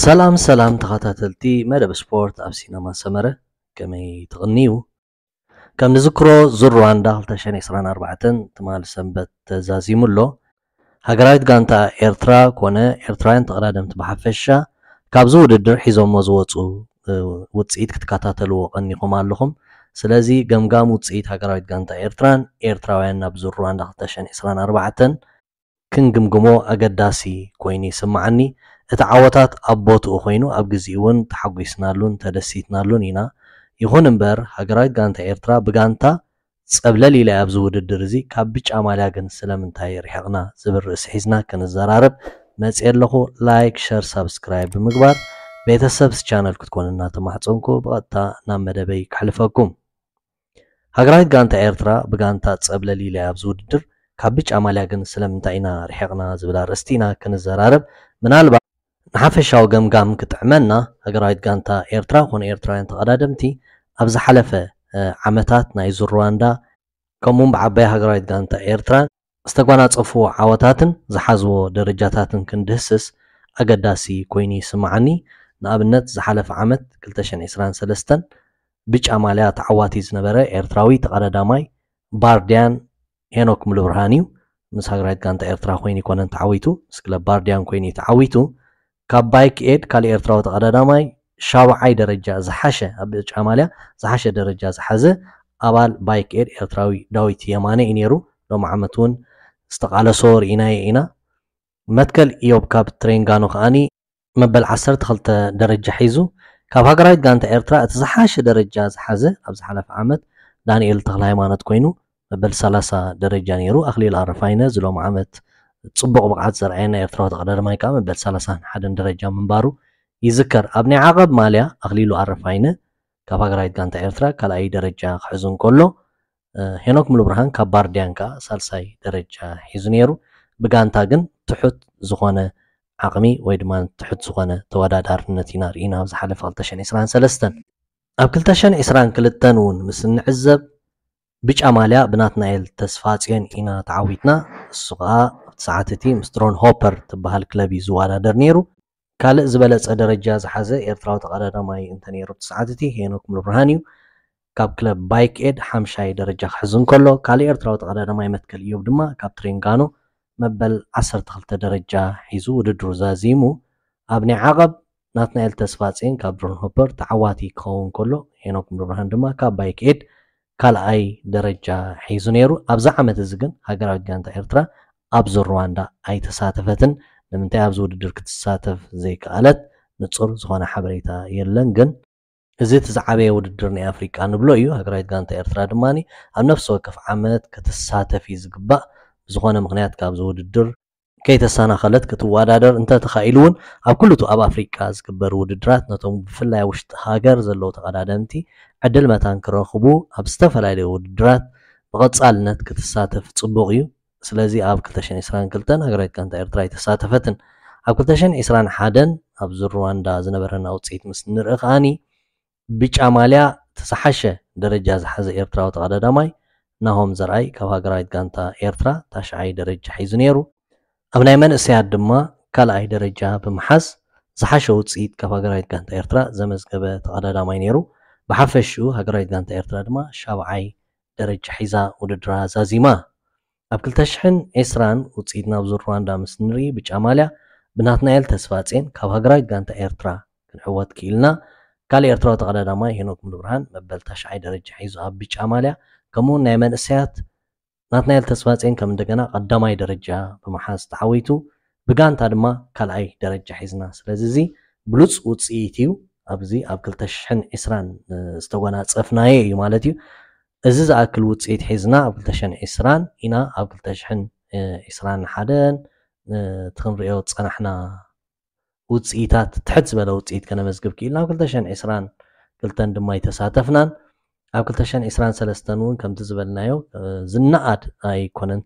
ሰላም ሰላም ተኸታተልቲ መደብ ስፖርት ኣብ ሲነማ ሰመረ፣ ከመይ ትቕንዩ? ከም ንዝክሮ ዙር ሩዋንዳ ክልተ ሽሕን ዕስራን ኣርባዕተን ትማል ሰንበት ተዛዚሙ ኣሎ። ሃገራዊት ጋንታ ኤርትራ ኮነ ኤርትራውያን ተቐዳደምቲ ብሓፈሻ ካብዚ ውድድር ሒዞሞ ዝወፁ ውፅኢት ክትከታተልዎ ቀኒኹም ኣለኹም። ስለዚ ገምጋም ውፅኢት ሃገራዊት ጋንታ ኤርትራን ኤርትራውያን ናብ ዙር ሩዋንዳ ክልተ ሽሕን ዕስራን ኣርባዕተን ክንግምግሞ ኣገዳሲ ኮይኑ ይስምዓኒ። እቲ ዓወታት ኣብ ቦትኡ ኮይኑ ኣብ ግዚኡ እውን ተሓጒስናሉን ተደሲትናሉን ኢና። ይኹን እምበር ሃገራዊት ጋንታ ኤርትራ ብጋንታ ጸብለል ኢላ ኣብዚ ውድድር እዚ ካብ ብጫ ማልያ ግን ስለምንታይ ርሒቕና ዝብል ርእሲ ሒዝና ክንዘራረብ መጽየ ኣለኹ። ላይክ፣ ሸር፣ ሳብስክራይብ ብምግባር ቤተሰብ ቻነል ክትኮኑ እናተማሕጸንኩ ብቐጥታ ናብ መደበይ ከሕልፈኩም። ሃገራዊት ጋንታ ኤርትራ ብጋንታ ጸብለል ኢላ ኣብዚ ውድድር ካብ ብጫ ማልያ ግን ስለምንታይ ኢና ርሒቕና ዝብል ኣርእስቲ ኢና ክንዘራረብ። ምናልባት ንሓፈሻዊ ገምጋም ክጥዕመና፣ ሃገራዊት ጋንታ ኤርትራ ኮነ ኤርትራውያን ተቐዳደምቲ ኣብ ዝሓለፈ ዓመታት ናይ ዙር ሩዋንዳ ከምኡውን ብዓባይ ሃገራዊት ጋንታ ኤርትራ ዝተጓናጸፍዎ ዓወታትን ዝሓዝዎ ደረጃታትን ክንድህስስ ኣገዳሲ ኮይኑ ይስምዓኒ። ንኣብነት ዝሓለፈ ዓመት ክልተ ሽሕን ዕስራን ሰለስተን ብጫ ማልያ ተዓዋቲ ዝነበረ ኤርትራዊ ተቐዳዳማይ ባርድያን ሄኖክ ሙሉብርሃን እዩ። ምስ ሃገራዊት ጋንታ ኤርትራ ኮይኑ ኣይኮነን ተዓዊቱ፣ ምስ ክለብ ባርድያን ኮይኑ እዩ ተዓዊቱ። ካብ ባይክ ኤድ ካልእ ኤርትራዊ ተቐዳዳማይ ሻብዓይ ደረጃ ዝሓሸ፣ ኣብ ብጫ ማልያ ዝሓሸ ደረጃ ዝሓዘ ኣባል ባይክ ኤድ ኤርትራዊ ዳዊት የማነ እዩ ነይሩ። ሎሚ ዓመት እውን ዝተቓለሶ ርኢናዮ ኢና። መትከል ኢዮብ ካብ ትሬንጋኖ ከኣኒ መበል ዓሰርተ ክልተ ደረጃ ሒዙ። ካብ ሃገራዊት ጋንታ ኤርትራ እቲ ዝሓሸ ደረጃ ዝሓዘ ኣብ ዝሓለፈ ዓመት ዳንኤል ተኽለ ሃይማኖት ኮይኑ መበል ሰላሳ ደረጃ ነይሩ። ኣኽሊሉ ኣረፋይነ እዚ ሎሚ ዓመት ጽቡቕ ብቕዓት ዘርኣየና ኤርትራዊ ተቐዳዳማይ ከኣ መበል ሰላሳን ሓደን ደረጃ ምንባሩ ይዝከር። ኣብ ናይ ዓቐብ ማልያ ኣኽሊሉ ኣረፋይነ ካብ ሃገራዊት ጋንታ ኤርትራ ካልኣይ ደረጃ ክሕዝ እንከሎ፣ ሄኖክ ሙሉብርሃን ካብ ባርድያን ከኣ ሳልሳይ ደረጃ ሒዙ ነይሩ። ብጋንታ ግን ትሑት ዝኾነ ዓቕሚ ወይ ድማ ትሑት ዝኾነ ተወዳዳርነት ኢና ርኢና ኣብ ዝሓለፈ ክልተ ሽሕን ዕስራን ሰለስተን። ኣብ ክልተ ሽሕን ዕስራን ክልተን እውን ምስ እንዕዘብ ብጫ ማልያ ብናትናኤል ተስፋጽዮን ኢና ተዓዊትና። እሱ ከኣ ኣብቲ ሰዓት እቲ ምስ ድሮን ሆፐር ትበሃል ክለብ እዩ ዝወዳደር ነይሩ። ካልእ ዝበለጸ ደረጃ ዝሓዘ ኤርትራዊ ተቐዳዳማይ እንተነይሩ ኣብቲ ሰዓት እቲ ሄኖክ ሙሉብርሃን እዩ። ካብ ክለብ ባይክ ኤድ ሓምሻይ ደረጃ ክሕዝ እንከሎ፣ ካልእ ኤርትራዊ ተቐዳዳማይ መትከል ኢዮብ ድማ ካብ ትሬንጋኖ መበል ዓሰርተ ክልተ ደረጃ ሒዙ ውድድሩ ዛዚሙ። ኣብ ናይ ዓቐብ ናትናኤል ተስፋጽዮን ካብ ድሮን ሆፐር ተዓዋቲ ክኸውን ከሎ፣ ሄኖክ ሙሉብርሃን ድማ ካብ ባይክ ኤድ ካልኣይ ደረጃ ሒዙ ነይሩ። ኣብዚ ዓመት እዚ ግን ሃገራዊት ጋንታ ኤርትራ ኣብ ዙር ሩዋንዳ ኣይተሳተፈትን። ንምንታይ ኣብዚ ውድድር ክትሳተፍ ዘይከኣለት ንጹር ዝኾነ ሓበሬታ የለን። ግን እዚ እቲ ዝዓበየ ውድድር ናይ ኣፍሪቃ ንብሎ እዩ። ሃገራዊት ጋንታ ኤርትራ ድማ ኣብ ነፍሲ ወከፍ ዓመት ክትሳተፍ እዩ ዝግባእ። ብዝኾነ ምኽንያት ካብዚ ውድድር ከይተሰናኸለት ክትወዳደር እንተተኻኢሉ እውን ኣብ ኩሉቱ ኣብ ኣፍሪቃ ዝግበር ውድድራት ነቶም ብፍላይ ኣብ ውሽጢ ሃገር ዘለዉ ተቐዳደምቲ ዕድል መታን ክረኽቡ ኣብ ዝተፈላለዩ ውድድራት ብቐጻልነት ክትሳተፍ ጽቡቕ እዩ። ስለዚ ኣብ ክልተ ሽሕን ዕስራን ክልተን ሃገራዊት ጋንታ ኤርትራ ኣይተሳተፈትን። ኣብ ክልተ ሽሕን ዕስራን ሓደን ኣብ ዙር ሩዋንዳ ዝነበረና ውጽኢት ምስ ንርኢ ከኣኒ ብጫ ማልያ እቲ ዝሓሸ ደረጃ ዝሓዘ ኤርትራዊ ተቐዳዳማይ ናሆም ዘርኣይ ካብ ሃገራዊት ጋንታ ኤርትራ ታሽዓይ ደረጃ ሒዙ ነይሩ። ኣብ ናይ መንእሰያት ድማ ካልኣይ ደረጃ ብምሓዝ ዝሓሸ ውጽኢት ካብ ሃገራዊት ጋንታ ኤርትራ ዘመዝገበ ተቐዳዳማይ ነይሩ። ብሓፈሽኡ ሃገራዊት ጋንታ ኤርትራ ድማ ሻብዓይ ደረጃ ሒዛ ውድድራ ዛዚማ። ኣብ ክልተ ሽሕን ዕስራን ውጽኢት ናብ ዙር ሩዋንዳ ምስ ንርኢ ብጫ ማልያ ብናትናኤል ተስፋጽዮን ካብ ሃገራዊት ጋንታ ኤርትራ ክንዕወት ክኢልና። ካልእ ኤርትራዊ ተቐዳዳማይ ሄኖክ ሙሉብርሃን መበል ታሽዓይ ደረጃ ሒዙ ኣብ ብጫ ማልያ ከምኡውን ናይ መንእሰያት ናትናኤል ተስፋጽዮን ከም እንደገና ቀዳማይ ደረጃ ብምሓዝ ተዓዊቱ። ብጋንታ ድማ ካልኣይ ደረጃ ሒዝና። ስለዚ እዚ ብሉጽ ውጽኢት እዩ። ኣብዚ ኣብ ክልተ ሽሕን ዕስራን ዝተጎናጸፍናዮ እዩ ማለት እዩ። እዚ ዝኣክል ውጽኢት ሒዝና ኣብ ክልተ ሽሕን ዕስራን ኢና ኣብ ክልተ ሽሕን ዕስራን ሓደን እቲ ክንሪኦ ዝጸናሕና ውጽኢታት ትሕት ዝበለ ውጽኢት ከነመዝግብ ክኢልና። ኣብ ክልተ ሽሕን ዕስራን ክልተን ድማ ኣይተሳተፍናን። ኣብ ክልተ ሽሕን ዕስራን ሰለስተን እውን ከምቲ ዝበልናዮ ዝነኣድ ኣይኮነን።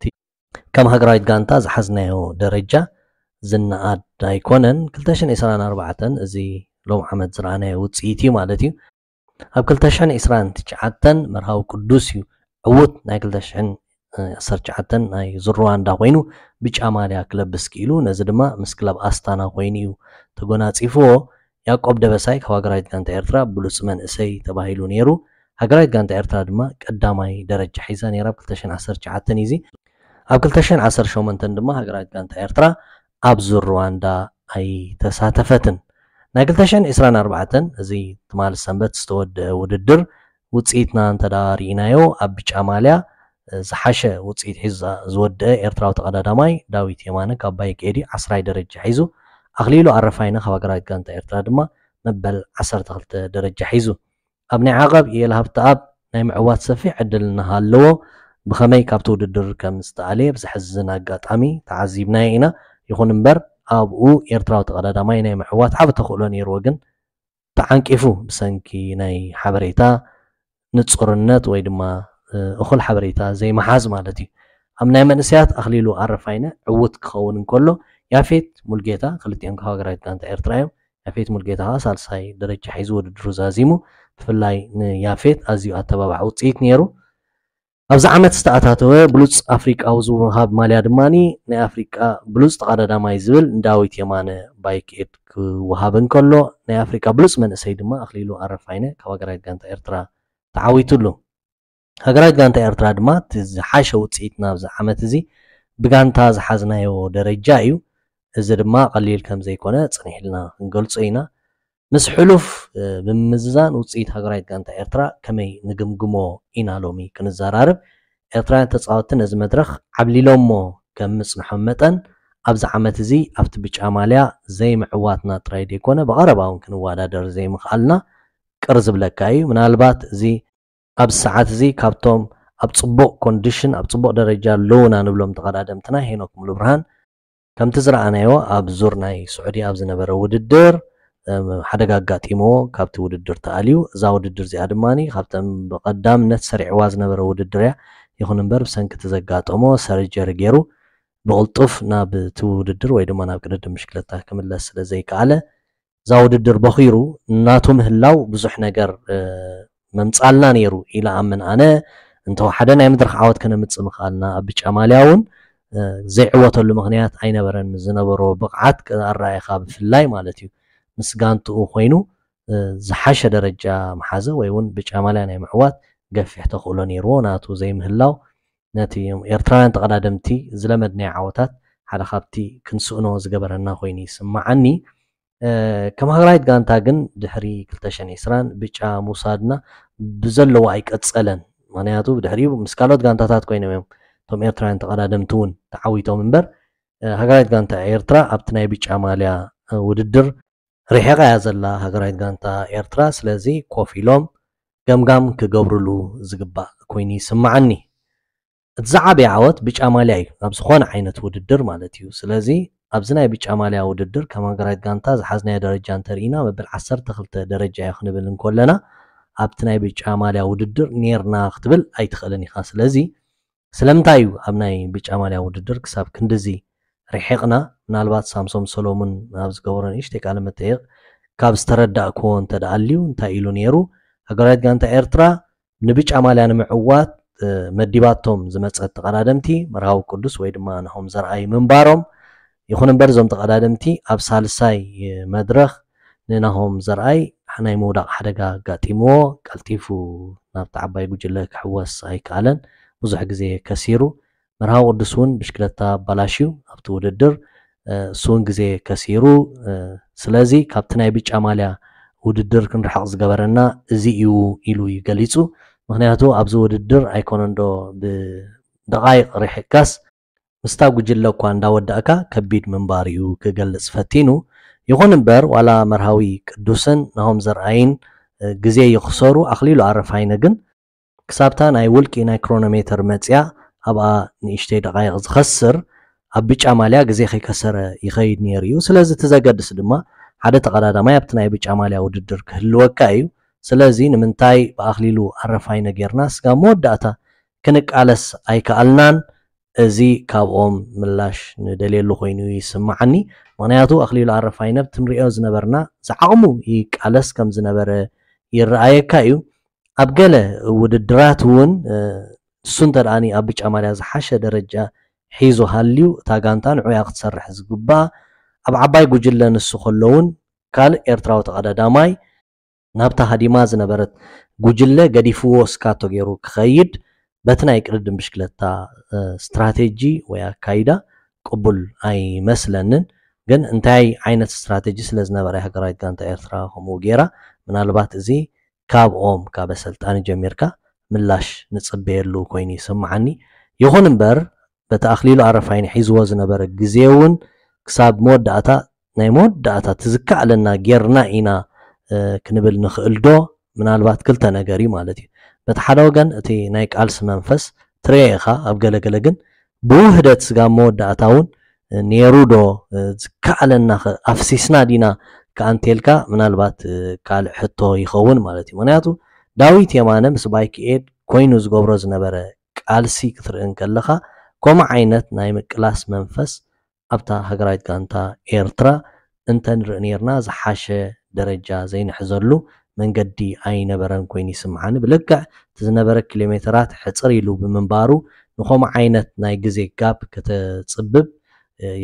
ከም ሃገራዊት ጋንታ ዝሓዝናዮ ደረጃ ዝነኣድ ኣይኮነን። ክልተ ሽሕን ዕስራን ኣርባዕተን እዚ ሎም ዓመት ዝረኣናዮ ውጽኢት እዩ ማለት እዩ። ኣብ ክልተ ሽሕን ዕስራን ትሽዓተን መርሃዊ ቅዱስ እዩ ዕዉት ናይ ክልተ ሽሕን ዓሰርተ ትሽዓተ ናይ ዙር ሩዋንዳ ኮይኑ ብጫ ማልያ ክለብስ ክኢሉ። ነዚ ድማ ምስ ክለብ ኣስታና ኮይኑ እዩ ተጎናጺፍዎ። ያዕቆብ ደበሳይ ካብ ሃገራዊት ጋንታ ኤርትራ ብሉጽ መንእሰይ ተባሂሉ ነይሩ። ሃገራዊት ጋንታ ኤርትራ ድማ ቀዳማይ ደረጃ ሒዛ ነይራ ኣብ ክልተ ሽሕን ዓሰርተ ትሽዓተን እዩ። ኣብ ክልተ ሽሕን ዓሰርተ ሸሞንተን ድማ ሃገራዊት ጋንታ ኤርትራ ኣብ ዙር ሩዋንዳ ኣይተሳተፈትን። ናይ ክልተ ሽሕን ዕስራን ኣርባዕተን፣ እዚ ትማሊ ሰንበት ዝተወደአ ውድድር ውጽኢትና እንተ ደኣ ርኢናዮ፣ ኣብ ብጫ ማልያ ዝሓሸ ውጽኢት ሒዙ ዝወደአ ኤርትራዊ ተቐዳዳማይ ዳዊት የማነ ካብ ባይክ ኤዲ ዓስራይ ደረጃ ሒዙ፣ ኣኽሊሉ ኣረፋይነ ካብ ሃገራዊት ጋንታ ኤርትራ ድማ መበል ዓሰርተ ክልተ ደረጃ ሒዙ። ኣብ ናይ ዓቐብ ኢኤል ሃብተኣብ ናይ ምዕዋት ሰፊሕ ዕድል እናሃለዎ፣ ብኸመይ ካብቲ ውድድር ከም ዝተኣልየ ብዘሕዝን ኣጋጣሚ ተዓዚብናዮ ኢና። ይኹን እምበር፣ ኣብኡ ኤርትራዊ ተቐዳዳማይ ናይ ምዕዋት ዓቢ ተኽእሎ ነይርዎ፣ ግን ተዓንቂፉ ብሰንኪ ናይ ሓበሬታ ንጹርነት ወይ ድማ፣ እ፣ እኹል ሓበሬታ ዘይምሓዝ ማለት እዩ። ኣብ ናይ መንእሰያት ኣኽሊሉ ኣረፋይነ ዕዉት ክኸውን እንከሎ፣ ያፌት ሙልጌታ፣ ክልቲኦም ካብ ሃገራዊት ጋንታ ኤርትራ እዮም። ያፌት ሙልጌታ ከኣ ሳልሳይ ደረጃ ሒዙ ውድድሩ ዛዚሙ። ብፍላይ ንያፌት ኣዝዩ ኣተባባዒ ውጽኢት ነይሩ። ኣብዚ ዓመት ዝተኣታተወ ብሉጽ ኣፍሪቃዊ ዝወሃብ ማልያ ድማ ናይ ኣፍሪቃ ብሉጽ ተቐዳዳማይ ዝብል ንዳዊት የማነ ባይክ ኤድ ክወሃብ እንከሎ፣ ናይ ኣፍሪቃ ብሉጽ መንእሰይ ድማ ኣኽሊሉ ኣረፋይነ ካብ ሃገራዊት ጋንታ ኤርትራ ተዓዊቱሉ። ሃገራዊት ጋንታ ኤርትራ ድማ እቲ ዝሓሸ ውጽኢት ናብዚ ዓመት እዚ ብጋንታ ዝሓዝናዮ ደረጃ እዩ። እዚ ድማ ቀሊል ከም ዘይኮነ ጽኒሕ ኢልና ክንገልጾ ኢና። ምስ ሕሉፍ፣ እ፣ ብምምዝዛን ውጽኢት ሃገራዊት ጋንታ ኤርትራ ከመይ ንግምግሞ ኢና ሎሚ ክንዘራረብ። ኤርትራውያን ተጻወትቲ ነዚ መድረኽ ዓብሊሎሞ ከም ምጽንሖም መጠን፣ ኣብዚ ዓመት እዚ ኣብቲ ብጫ ማልያ ዘይምዕዋትና ጥራይ ዘይኮነ፣ ብቐረባ እውን ክንወዳደር ዘይምኽኣልና ቅር ዝብለካ እዩ። ምናልባት እዚ ኣብዚ ሰዓት እዚ ካብቶም ኣብ ጽቡቕ ኮንዲሽን፣ ኣብ ጽቡቕ ደረጃ ኣለዉና ንብሎም ተቐዳደምትና ሄኖክ ሙሉብርሃን፣ ከምቲ ዝረኣናዮ ኣብ ዙር ናይ ስዑዲ ኣብ ዝነበረ ውድድር፣ እም፣ ሓደጋ ኣጋጢምዎ ካብቲ ውድድር ተኣልዩ። እዛ ውድድር እዚኣ ድማ ካብተን ብቐዳምነት ሰሪዕዋ ዝነበረ ውድድር እያ። ይኹን እምበር ብሰንኪ እቲ ዘጋጠሞ ሰርጀሪ ገይሩ ብቕልጡፍ ናብ እቲ ውድድር ወይ ድማ ናብ ቅድድም ብሽክለታ ክምለስ ስለ ዘይከኣለ፣ እዛ ውድድር በኺሩ ናቱ ምህላው ብዙሕ ነገር፣ እ፣ መምጻልና ነይሩ ኢለ ኣምን ኣነ። እንተወሓደ ናይ መድረኽ ዓወት ከነምጽእ ምኽኣልና፣ ኣብ ብጫ ማልያ እውን፣ እ፣ ዘይዕወተሉ ምኽንያት ኣይነበረን። ምስ ዝነበሮ ብቕዓት ኣረኣእኻ ብፍላይ ማለት እዩ፣ ምስ ጋንትኡ ኮይኑ፣ እ፣ ዝሓሸ ደረጃ ምሓዘ ወይ እውን ብጫ ማልያ ናይ ምዕዋት ገፊሕ ተኽእሎ ነይርዎ። ናቱ ዘይምህላው ነቲ ኤርትራውያን ተቐዳደምቲ ዝለመድናዮ ዓወታት ሓደ ካብቲ ክንስእኖ ዝገበረና ኮይኑ ይስምዓኒ። እ፣ ከም ሃገራዊት ጋንታ ግን ድሕሪ ክልተ ሽሕን ዕስራን ብጫ ምውሳድና ብዘለዎ ኣይቀጸለን። ምኽንያቱ ብድሕሪኡ ምስ ካልኦት ጋንታታት ኮይኖም እዮም እቶም ኤርትራውያን ተቐዳደምቲ እውን ተዓዊቶም እምበር፣ እ፣ ሃገራዊት ጋንታ ኤርትራ ኣብቲ ናይ ብጫ ማልያ፣ እ፣ ውድድር ርሒቓ እያ ዘላ ሃገራዊት ጋንታ ኤርትራ። ስለዚ ኮፍ ኢሎም ገምጋም ክገብርሉ ዝግባእ ኮይኑ ይስምዓኒ። እቲ ዝዓበየ ዓወት ብጫ ማልያ እዩ፣ ኣብ ዝኾነ ዓይነት ውድድር ማለት እዩ። ስለዚ ኣብዚ ናይ ብጫ ማልያ ውድድር ከም ሃገራዊት ጋንታ ዝሓዝናዮ ደረጃ እንተርኢና መበል ዓሰርተ ክልተ ደረጃ እዩ ክንብል እንከለና፣ ኣብቲ ናይ ብጫ ማልያ ውድድር ኔርና ክትብል ኣይትኽእልን ኢኻ። ስለዚ ስለምንታይ እዩ ኣብ ናይ ብጫ ማልያ ውድድር ክሳብ ክንድዚ ርሒቕና? ምናልባት ሳምሶም ሰሎሙን ኣብ ዝገበሮ ንእሽተይ ቃለ መጠይቕ ካብ ዝተረዳእክዎ እንተ ደኣ ኣልዩ እንታይ ኢሉ ነይሩ? ሃገራዊት ጋንታ ኤርትራ ንብጫ ማልያ ንምዕዋት፣ እ፣ መዲባቶም ዝመጸት ተቐዳደምቲ መርሃዊ ቅዱስ ወይ ድማ ናሆም ዘርኣይ ምንባሮም፣ ይኹን እምበር እዞም ተቐዳደምቲ ኣብ ሳልሳይ መድረኽ ንናሆም ዘርኣይ ናይ ምውዳቕ ሓደጋ ኣጋጢምዎ፣ ቀልጢፉ ናብቲ ዓባይ ጉጅለ ክሕወስ ኣይከኣለን። ብዙሕ ግዜ ከሲሩ። መርሃዊ ቅዱስ እውን ብሽክለታ ኣባላሽዩ ኣብቲ ውድድር፣ እ፣ እሱ እውን ግዜ ከሲሩ። እ፣ ስለዚ ካብቲ ናይ ብጫ ማልያ ውድድር ክንርሕቕ ዝገበረና እዚ እዩ ኢሉ እዩ ገሊጹ። ምኽንያቱ ኣብዚ ውድድር ኣይኮነንዶ ብደቓይቕ ርሒቕካስ ምስታ ጉጅለ እኳ እንዳወዳእካ ከቢድ ምንባሩ እዩ ክገልጽ ፈቲኑ። ይኹን እምበር ዋላ መርሃዊ ቅዱስን ናሆም ዘርኣይን፣ እ፣ ግዜ ይኽሰሩ፣ ኣኽሊሉ ኣረፋይነ ግን ክሳብታ ናይ ውልቂ ናይ ክሮኖሜተር መጽያ ኣብኣ ንእሽተይ ደቓይቕ ዝኸስር ኣብ ብጫ ማልያ ግዜ ከይከሰረ ይኸይድ ነይሩ እዩ። ስለዚ እቲ ዘገድስ ድማ ሓደ ተቐዳዳማይ ኣብቲ ናይ ብጫ ማልያ ውድድር ክህልወካ እዩ። ስለዚ ንምንታይ ብኣኽሊሉ ኣረፋይነ ጌርና ስጋብ መወዳእታ ክንቃለስ ኣይከኣልናን? እዚ ካብኦም ምላሽ ንደልየሉ ኮይኑ ይስምዓኒ። ምኽንያቱ ኣኽሊሉ ኣረፋይነ ኣብቲ ንሪኦ ዝነበርና ዝዓቕሙ ይቃለስ ከም ዝነበረ ይረኣየካ እዩ። ኣብ ገለ ውድድራት እውን፣ እ፣ ንሱ እንተ ደኣ ኣብ ብጫ ማልያ ዝሓሸ ደረጃ ሒዙ ሃልዩ፣ እታ ጋንታ ንዑ እያ ክትሰርሕ ዝግባኣ። ኣብ ዓባይ ጉጅለ ንሱ ከሎ እውን ካልእ ኤርትራዊ ተቐዳዳማይ ናብታ ሃዲማ ዝነበረት ጉጅለ ገዲፍዎ ስካቶ ገይሩ ክኸይድ በቲ ናይ ቅድድም ብሽክለታ ስትራቴጂ ወይ ኣካይዳ ቅቡል ኣይመስለንን። ግን እንታይ ዓይነት ስትራቴጂ ስለ ዝነበረ ሃገራዊት ጋንታ ኤርትራ ከምኡ ገይራ? ምናልባት እዚ ካብኦም ካብ ኣሰልጣኒ ጀሚርካ ምላሽ ንጽበየሉ ኮይኑ ይስምዓኒ። ይኹን እምበር በቲ ኣኽሊሉ ኣረፋይነ ሒዝዎ ዝነበረ ግዜ እውን ክሳብ መወዳእታ ናይ መወዳእታ ትዝካኣለና ጌርና ኢና ክንብል ንኽእል ዶ? ምናልባት ክልተ ነገር እዩ ማለት እዩ። በቲ ሓደ ወገን እቲ ናይ ቃልሲ መንፈስ ትረየ ኢኻ ኣብ ገለገለ፣ ግን ብውህደት ስጋብ መወዳእታ እውን ነይሩ ዶ? ዝከኣለና ኣፍሲስና ዲና ከኣንቴልካ ምናልባት ካልእ ሕቶ ይኸውን ማለት እዩ። ምክንያቱ ዳዊት የማነ ምስ ባይክ ኤድ ኮይኑ ዝገብሮ ዝነበረ ቃልሲ ክትርኢ እንከለኻ ከምኡ ዓይነት ናይ ምቅላስ መንፈስ ኣብታ ሃገራዊት ጋንታ ኤርትራ እንተንርኢ ነይርና ዝሓሸ ደረጃ ዘይንሕዘሉ መንገዲ ኣይነበረን ኮይኑ ይስምዓኒ። ብልክዕ እቲ ዝነበረ ኪሎ ሜተራት ሕጽር ኢሉ ብምንባሩ ንኸምኡ ዓይነት ናይ ግዜ ጋፕ ከተጽብብ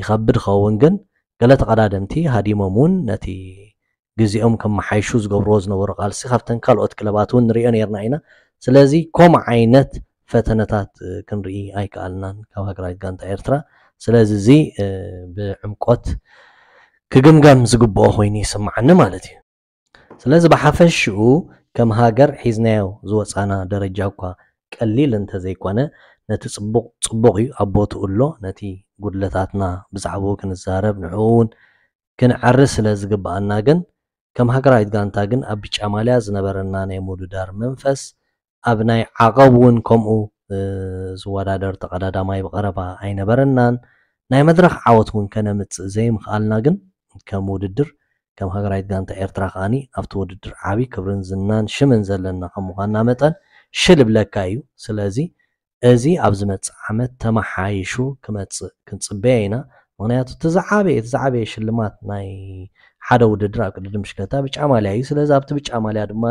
ይኸብድ ኸውን፣ ግን ገለ ተቐዳደምቲ ሃዲሞም እውን ነቲ ግዜኦም ከመሓይሹ ዝገብርዎ ዝነበሩ ቃልሲ ካብተን ካልኦት ክለባት እውን ንሪኦ ነይርና ኢና። ስለዚ ከምኡ ዓይነት ፈተነታት ክንርኢ ኣይከኣልናን ካብ ሃገራዊት ጋንታ ኤርትራ። ስለዚ እዚ ብዕምቆት ክግምገም ዝግብኦ ኮይኑ ይስምዓኒ ማለት እዩ። ስለዚ ብሓፈሽኡ ከም ሃገር ሒዝናዮ ዝወፃና ደረጃ እኳ ቀሊል እንተዘይኮነ ነቲ ፅቡቕ ፅቡቕ እዩ ኣብ ቦትኡ ኣሎ። ነቲ ጉድለታትና ብዛዕባኡ ክንዛረብ ንዕኡ እውን ክንዕሪ ስለ ዝግብኣና ግን ከም ሃገራዊት ጋንታ ግን ኣብ ብጫ ማልያ ዝነበረና ናይ ምውድዳር መንፈስ ኣብ ናይ ዓቐብ እውን ከምኡ ዝወዳደር ተቐዳዳማይ ብቐረባ ኣይነበረናን። ናይ መድረኽ ዓወት እውን ከነምፅእ ዘይምኽኣልና ግን ከም ውድድር ከም ሃገራዊት ጋንታ ኤርትራ ከዓኒ ኣብቲ ውድድር ዓብዪ ክብርን ዝናን ሽምን ዘለና ከም ምዃንና መጠን ሽል ብለካ እዩ። ስለዚ እዚ ኣብ ዝመጽእ ዓመት ተመሓይሹ ክመጽእ ክንጽበዮ ኢና። ምኽንያቱ እቲ ዝዓበየ እቲ ዝዓበየ ሽልማት ናይ ሓደ ውድድር ኣብ ቅድድም ብሽክለታ ብጫ ማልያ እዩ። ስለዚ ኣብቲ ብጫ ማልያ ድማ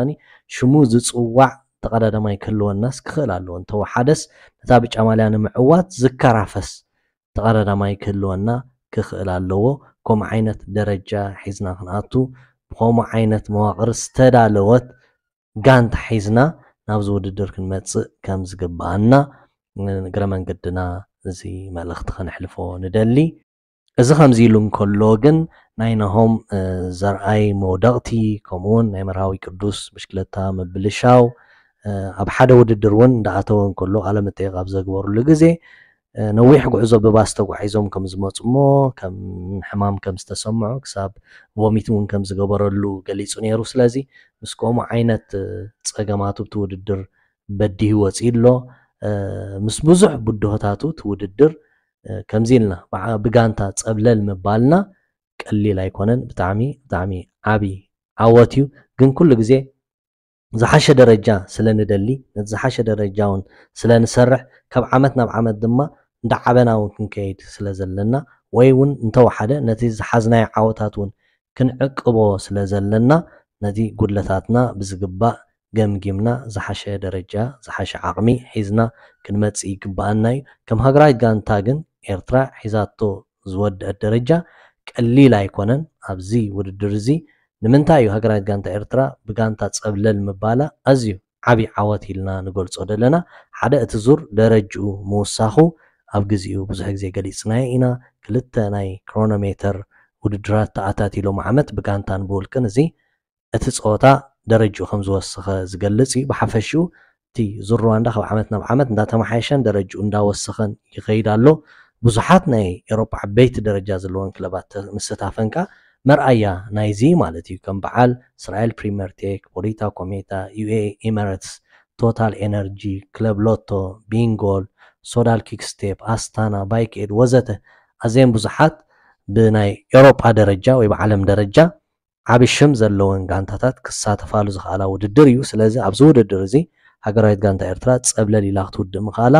ሽሙ ዝጽዋዕ ተቐዳዳማይ ክህልወናስ ክኽእል ኣለዎ። እንተወሓደስ ነታ ብጫ ማልያ ንምዕዋት ዝከራፈስ ተቐዳዳማይ ክህልወና ክኽእል ኣለዎ። ከምኡ ዓይነት ደረጃ ሒዝና ክንኣቱ፣ ብኸምኡ ዓይነት መዋቕር ዝተዳለወት ጋንታ ሒዝና ናብዚ ውድድር ክንመጽእ ከም ዝግብኣና እግረ መንገድና እዚ መልእኽቲ ከነሕልፎ ንደሊ። እዚ ከምዚ ኢሉ እንከሎ ግን ናይ ናሆም ዘርኣይ መውደቕቲ ከምኡውን ናይ መርሃዊ ቅዱስ ብሽክለታ ምብልሻው ኣብ ሓደ ውድድር እውን እንዳኣተወ እንከሎ ቃለ መጠይቕ ኣብ ዘግበሩሉ ግዜ ነዊሕ ጉዕዞ ብባስ ተጓዒዞም ከም ዝመፁ እሞ ከም ሕማም ከም ዝተሰምዖ ክሳብ ቮሚት እውን ከም ዝገበረሉ ገሊፁ ነይሩ። ስለዚ ምስ ከምኡ ዓይነት ፀገማቱ ብቲ ውድድር በዲሁ ወፂኡ ኣሎ። ምስ ብዙሕ ብድሆታቱ እቲ ውድድር ከምዚ ኢልና ብጋንታ ፀብለል ምባልና ቀሊል ኣይኮነን። ብጣዕሚ ብጣዕሚ ዓብዪ ዓወት እዩ። ግን ኩሉ ግዜ ዝሓሸ ደረጃ ስለ ንደሊ ነቲ ዝሓሸ ደረጃ እውን ስለ ንሰርሕ ካብ ዓመት ናብ ዓመት ድማ እንዳዓበና እውን ክንከይድ ስለ ዘለና ወይ እውን እንተወሓደ ነቲ ዝሓዝናዮ ዓወታት እውን ክንዕቅቦ ስለ ዘለና ነቲ ጉድለታትና ብዝግባእ ገምጊምና ዝሓሸ ደረጃ ዝሓሸ ዓቕሚ ሒዝና ክንመፅእ ይግበኣና እዩ። ከም ሃገራዊት ጋንታ ግን ኤርትራ ሒዛቶ ዝወደአት ደረጃ ቀሊል ኣይኮነን። ኣብዚ ውድድር እዚ ንምንታይ እዩ ሃገራዊት ጋንታ ኤርትራ ብጋንታ ጸብለል ምባላ ኣዝዩ ዓቢ ዓወት ኢልና ንገልጾ ዘለና? ሓደ እቲ ዙር ደረጅኡ ምውሳኹ ኣብ ግዚኡ ብዙሕ ግዜ ገሊጽናዮ ኢና። ክልተ ናይ ክሮኖሜተር ውድድራት ተኣታቲሎም ዓመት ብጋንታን ብውልቅን እዚ እቲ ጸወታ ደረጅኡ ከም ዝወሰኸ ዝገልጽ እዩ። ብሓፈሽኡ እቲ ዙር ሩዋንዳ ካብ ዓመት ናብ ዓመት እንዳተመሓየሸን ደረጅኡ እንዳወሰኸን ይኸይድ ኣሎ። ብዙሓት ናይ ኤሮጳ ዓበይቲ ደረጃ ዘለወን ክለባት ምስታፈን ከኣ መርኣያ ናይዚ ማለት እዩ። ከም በዓል እስራኤል ፕሪምየር ቴክ፣ ቦሪታ ኮሜታ፣ ዩ ኤ ኤ ኤሚሬትስ፣ ቶታል ኤነርጂ፣ ክለብ ሎቶ፣ ቢንጎል፣ ሶዳል ኪክስቴፕ፣ ኣስታና፣ ባይክ ኤድ ወዘተ ኣዝየን ብዙሓት ብናይ ኤሮጳ ደረጃ ወይ ብዓለም ደረጃ ዓቢ ሽም ዘለወን ጋንታታት ክሳተፋሉ ዝኽኣላ ውድድር እዩ። ስለዚ ኣብዚ ውድድር እዚ ሃገራዊት ጋንታ ኤርትራ ጸብለል ኢላ ክትውድእ ምኽኣላ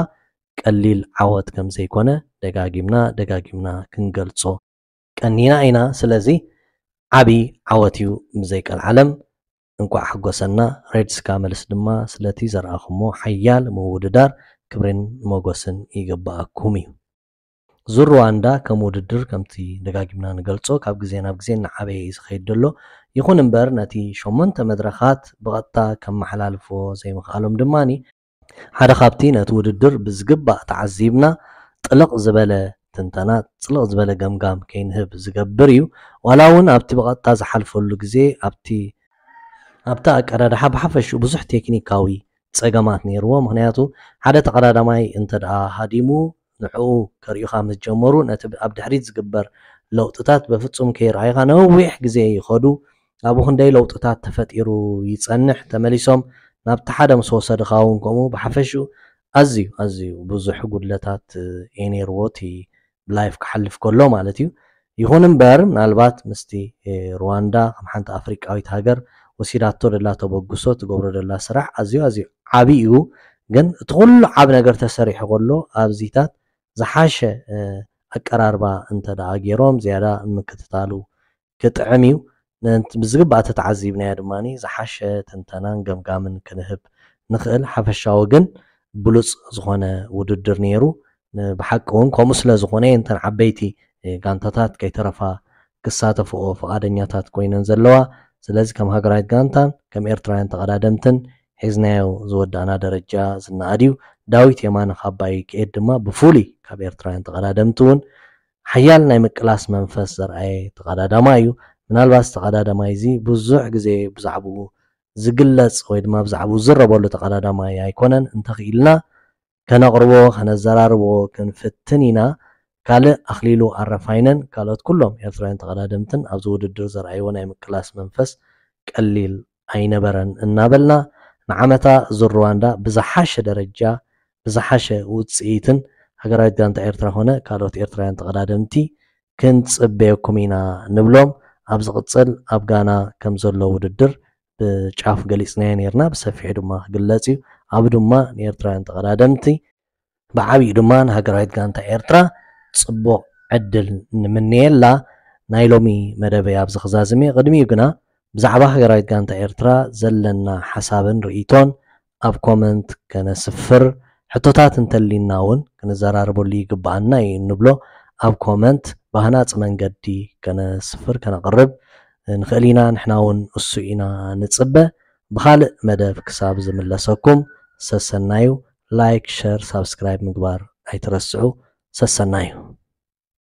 ቀሊል ዓወት ከም ዘይኮነ ደጋጊምና ደጋጊምና ክንገልጾ ቀኒና ኢና። ስለዚ ዓቢ ዓወት እዩ ብዘይቀልዓለም። እንቋዕ ሓጎሰና። ሬድስ ካመልስ ድማ ስለቲ ዘርኣኹሞ ሓያል ምውድዳር ክብርን ሞጎስን ይግባኣኩም እዩ። ዙር ሩዋንዳ ከም ውድድር ከምቲ ደጋጊምና ንገልጾ ካብ ግዜ ናብ ግዜ እናዓበየ እዩ ዝኸይድ ዘሎ። ይኹን እምበር ነቲ ሸሞንተ መድረኻት ብቐጥታ ከመሓላልፍዎ ዘይምኽኣሎም ድማኒ ሓደ ካብቲ ነቲ ውድድር ብዝግባእ ተዓዚብና ጥልቕ ዝበለ ትንተና ጥልቕ ዝበለ ገምጋም ከይንህብ ዝገብር እዩ። ዋላ እውን ኣብቲ ብቐጥታ ዝሓልፈሉ ግዜ ኣብቲ ኣብቲ ኣቀዳድሓ ብሓፈሽኡ ብዙሕ ቴክኒካዊ ጸገማት ነይርዎ። ምክንያቱ ሓደ ተቐዳዳማይ እንተ ደኣ ሃዲሙ ንዕኡ ከርእዩኻ ምስ ጀመሩ ነቲ ኣብ ድሕሪት ዝግበር ለውጥታት በፍጹም ከይረኣይኻ ነዊሕ ግዜ ይኸዱ። ኣብኡ ክንደይ ለውጥታት ተፈጢሩ ይጸንሕ። ተመሊሶም ናብቲ ሓደ ምስ ወሰድኻ እውን ከምኡ ብሓፈሽኡ ኣዝዩ ኣዝዩ ብዙሕ ጉድለታት እዩ ነይርዎ እቲ ብላይፍ ክሓልፍ ከሎ ማለት እዩ። ይኹን እምበር ምናልባት ምስቲ ሩዋንዳ ከም ሓንቲ ኣፍሪቃዊት ሃገር ወሲዳቶ ደላ ተበግሶ ትገብሮ ደላ ስራሕ ኣዝዩ ኣዝዩ ዓብዪ እዩ። ግን እቲ ኩሉ ዓብ ነገር ተሰሪሑ ከሎ ኣብዚታት ዝሓሸ ኣቀራርባ እንተ ደኣ ገይሮም ዝያዳ ምክትታሉ ክጥዕም እዩ። ብዝግባእ ተተዓዚብናዮ ድማ ዝሓሸ ትንተናን ገምጋምን ክንህብ ንኽእል። ሓፈሻዊ ግን ብሉፅ ዝኾነ ውድድር ነይሩ። ብሓቂ እውን ከምኡ ስለ ዝኾነ እተን ዓበይቲ ጋንታታት ከይተረፋ ክሳተፍኦ ፍቓደኛታት ኮይነን ዘለዋ። ስለዚ ከም ሃገራዊት ጋንታን ከም ኤርትራውያን ተቐዳደምትን ሒዝናዮ ዝወዳእና ደረጃ ዝነኣድ እዩ። ዳዊት የማነ ካብ ባይ ክኤድ ድማ ብፍሉይ ካብ ኤርትራውያን ተቐዳደምቲ እውን ሓያል ናይ ምቅላስ መንፈስ ዘርኣየ ተቐዳዳማይ እዩ። ምናልባት ተቐዳዳማይ እዚ ብዙሕ ግዜ ብዛዕባኡ ዝግለጽ ወይ ድማ ብዛዕባኡ ዝረበሉ ተቐዳዳማይ ኣይኮነን። እንተኽኢልና ከነቕርቦ ከነዘራርቦ ክንፍትን ኢና። ካልእ ኣኽሊሉ ኣረፋይነን ካልኦት ኩሎም ኤርትራውያን ተቐዳደምትን ኣብዚ ውድድር ዘርኣይዎ ናይ ምቅላስ መንፈስ ቀሊል ኣይነበረን እናበልና ንዓመታ ዙር ሩዋንዳ ብዝሓሸ ደረጃ ብዝሓሸ ውፅኢትን ሃገራዊት ጋንታ ኤርትራ ኮነ ካልኦት ኤርትራውያን ተቐዳደምቲ ክንፅበየኩም ኢና ንብሎም። ኣብ ዝቕፅል ኣብ ጋና ከም ዘሎ ውድድር ብጫፍ ገሊፅናዮ ነርና፣ ብሰፊሑ ድማ ክግለፅ እዩ። ኣብ ድማ ንኤርትራውያን ተቐዳደምቲ ብዓብዩ ድማ ንሃገራዊት ጋንታ ኤርትራ ፅቡቕ ዕድል ንምነየላ። ናይ ሎሚ መደበይ ኣብዚ ክዛዝም እየ። ቅድሚኡ ግና ብዛዕባ ሃገራዊት ጋንታ ኤርትራ ዘለና ሓሳብን ርእይቶን ኣብ ኮመንት ከነስፍር፣ ሕቶታት እንተሊና እውን ክንዘራረበሉ ይግብኣና እዩ እንብሎ ኣብ ኮመንት ብሃናፂ መንገዲ ከነስፍር ከነቕርብ ንኽእል ኢና። ንሕና እውን እሱ ኢና ንፅበ። ብኻልእ መደብ ክሳብ ዝምለሰኩም ሰሰናዩ። ላይክ፣ ሸር፣ ሳብስክራይብ ምግባር ኣይትረስዑ። ሰሰናዩ።